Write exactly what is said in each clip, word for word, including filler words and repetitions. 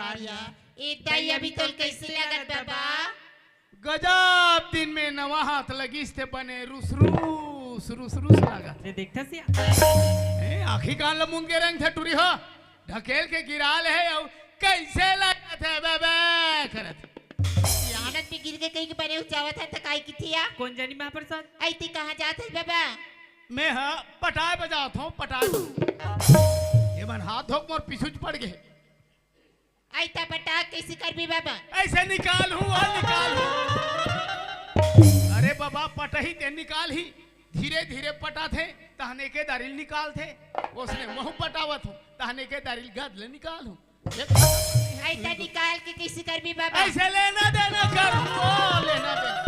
अरे, ए दाई, अभी तोल कैसे लागत बाबा? गजब दिन में नवा हाथ लगिस ते बने रुस रुस, रुस रुस लागत। ले देखथस या? ए, आँखी कान ल मूंद के रेंगथे टूरी हो, ढकेल के गिरा ले हे, अउ कैसे लागत हे बे बे करत। सियानत में गिर के कहीं के बने उचावत हे त काय किथिया? कोन जनी महाप्रसाद? अई ती कहाँ जात हे बे बे? मैं ह पटाए बजात हूँ, पटाए। ये मन हाथ धोक मोर पीछू च पड़ गए। अई त पटाक कैसे करबी बाबा? ऐसे निकाल हूँ, वो निकाल हूँ। अरे बाबा, पटही ते निकाल ही, धीरे धीरे पटा थे, तहने के दारिल निकाल थे। उसने महू पटावत हूँ, तहने के दारिल गद ले निकाल हूँ। अई त निकाल के कैसे करबी बाबा? ऐसे लेना देना कर हूँ, वो लेना देना।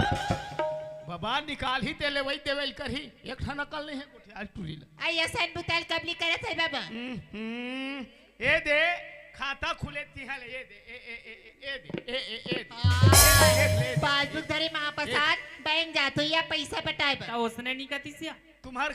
बाबा, निकाल ही ते लेवई देवई कर ही, एक ठन अकल नहीं है गोठियार टूरी ला। अई असन बुताल कबली करत हे बाबा? हम्म, हम्म। ए दे, खाता खुले तिहा ले, ए दे, ए, ए, ए, ए, ए दे, ए, ए, ए दे। हाँ। ए दे, ए दे, ए दे। पासबुक धरे महाप्रसाद, बैंक जात हो या पैसा पटाए बर? त उसने नहीं कतिस या? तुम्हार